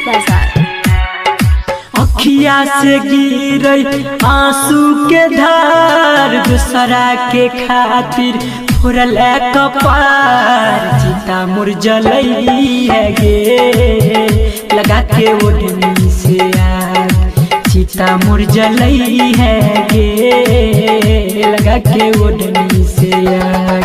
बाजार। अखिया से गिरे आंसू के धार, दूसरा के खातिर फोड़ल कपार। चिता मुर जलई है गे लगा के ओढ़नी से आग, चिता मुर जलई है गे लगा के ओढ़नी से आग।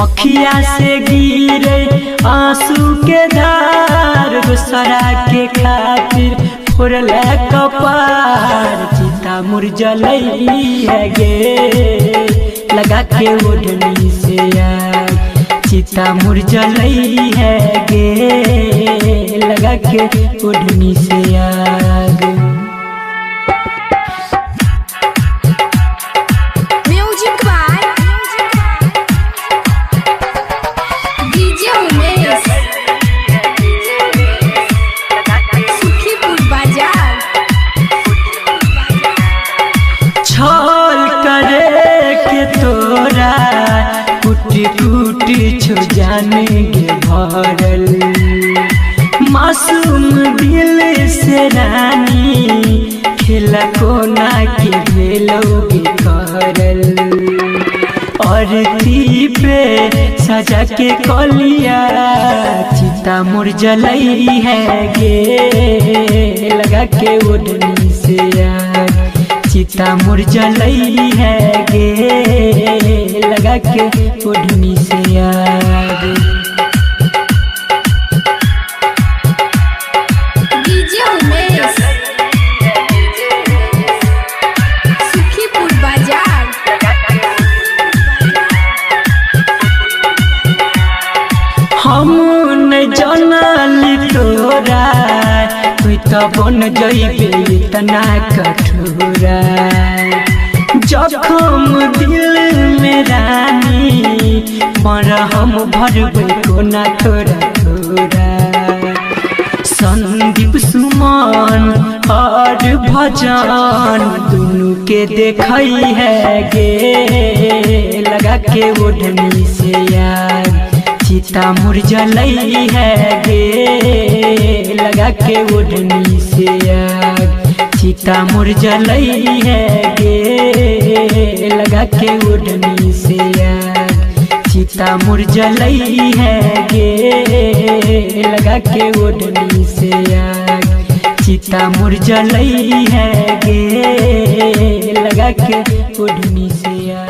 अखिया से गिरे आंसू के धार, दूसरा के खातिर फोड़ल कपार। चिता मुर जलई है गे लगा के ओढ़नी से आग, चिता मुर जलई है गे लगा के ओढ़नी से आग। Music by DJ Umesh, Sukhipur बाजार। छल करे के तोरा कुटी कुटी छो जाने गे भरल, मासूम दिल से रानी खेला कोना के भेलोगे करल। अरती पे सजा के कलिया चिता मुर जलई है गे लगा के ओढ़नी से आग, चिता मुर जलई है गे लगा के ओढ़नी से आग। डीजे उमेश, सुखीपुर बाजार। हम नहीं जानली तोरा तुई तो बन जइबे इतना कठोरा, जखम दिल में रानी मरहम भरबे कोना थोड़ा थोड़ा। संदीप सुमन और भजन दुनू के देखई है गे लगा के ओढ़नी से आग, चिता मुर जलई है गे लगा के ओढ़नी से आग, चिता मुर जलई है गे लगा के ओढ़नी से आग, चिता मुर जलई है गे लगा के ओढ़नी से आग, चिता मुर जलई है गे लगा के ओढ़नी से आग।